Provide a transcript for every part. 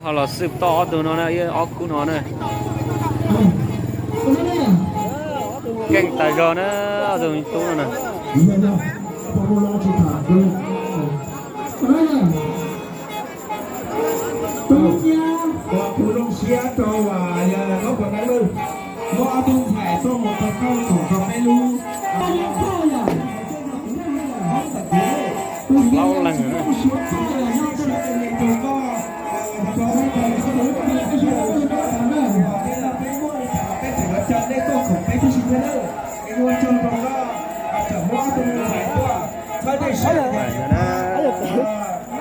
Ho los xwb tau ob tug no na, ib ob khub no na. Keej tas zog na, ob tug me tub no na. Kuv zoo siab rau yawg Koob Pov Neeb, muab ob tug ntxhais tuaj mus tau kawg thaum rau peb lub. Plaub leeg. Rau peb tus yawg lub ntaus no,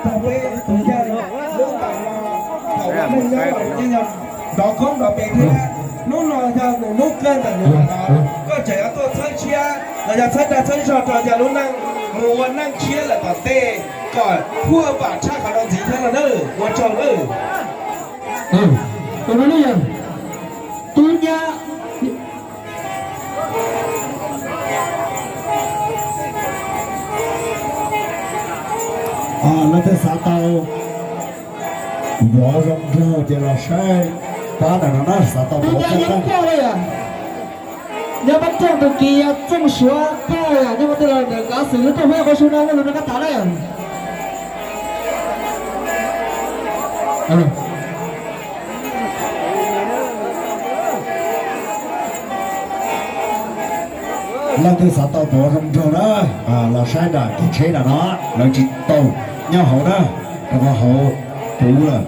thaum ua neej nyob los yeej yog nrov koob nrov pes thiab. Hnub no yog nws lub kawg ntawm nws los, koj tseem yuav tuaj txhawb siab los yog txhawb dag txhawb zog rau yawg lub neej mus ua neej tshiab lawm tom ntej kom huaj vam tshaj qhov no ntxiv thiab no nawb. Ua tsaug nawb. Tus no yog Tub Nyab. Leej twg xav tau vov zoo nraug ces los saib pab ntawm no na, xav tau vov zoo nraug. Nyob Npab Rooj tus kiv yog Txooj Suav Thoj yom, nyob qhov twg los ntawm kav xwm lub rooj fab qhov su no muaj lus nrog koj tham na. Leej twg xav tau vov zoo nraug na, los saib nram kev tsheb nram no, lawv tsis tau nyob hauv na, rau qhov hauv puv lawm.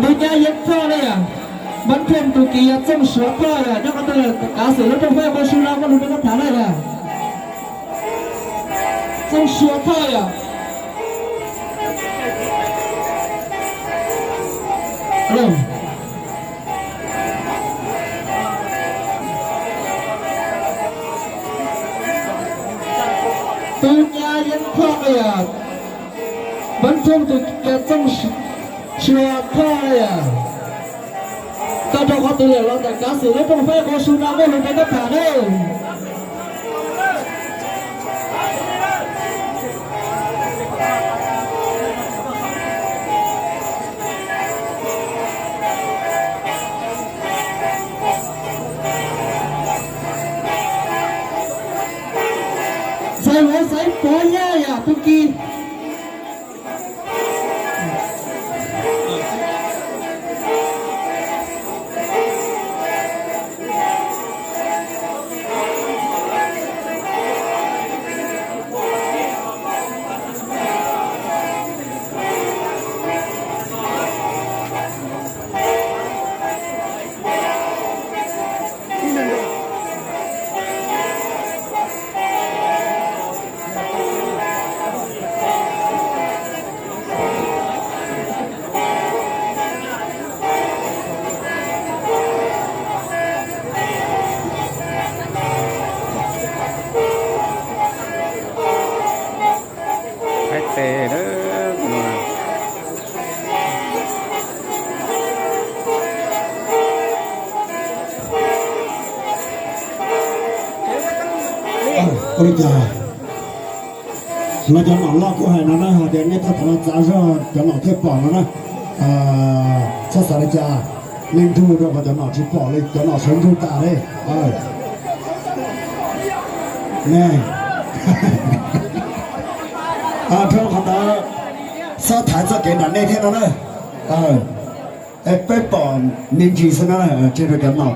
Tub Nyab Yeeb Thoj ne yom, Npab Rooj tus kiv yog Txooj Suav Thoj yom, nyob qhov twg kav xwm lub rooj fab qhov su no muaj lus nrog koj tham na yom. Txooj Suav Thoj yom. Tub Nyab Yeeb Thoj yom, Npab Rooj tus kiv yog Txooj Suav Thoj yom. Koj rau qhov twg lawm los ntawm kav xwm lub rooj fab qhov su no muaj lus nrog koj tham na. Xaiv huv xaiv pov yaj yam tus kiv. Qaib tes. Ua li cas los cov nom loj kuj hais no na, hais tias nej txhob txav zog cov nom thiaj pom no na. Txhob xav li cas, nej nrug rau qhov cov nom tsis pom li, cov nom sawv nrug tas li. Ne, rau qhov ntawd Txhob thaiv txoj kev nram nej thiab no na. Peb pom me ntsis xwb no, tsis rau cov no.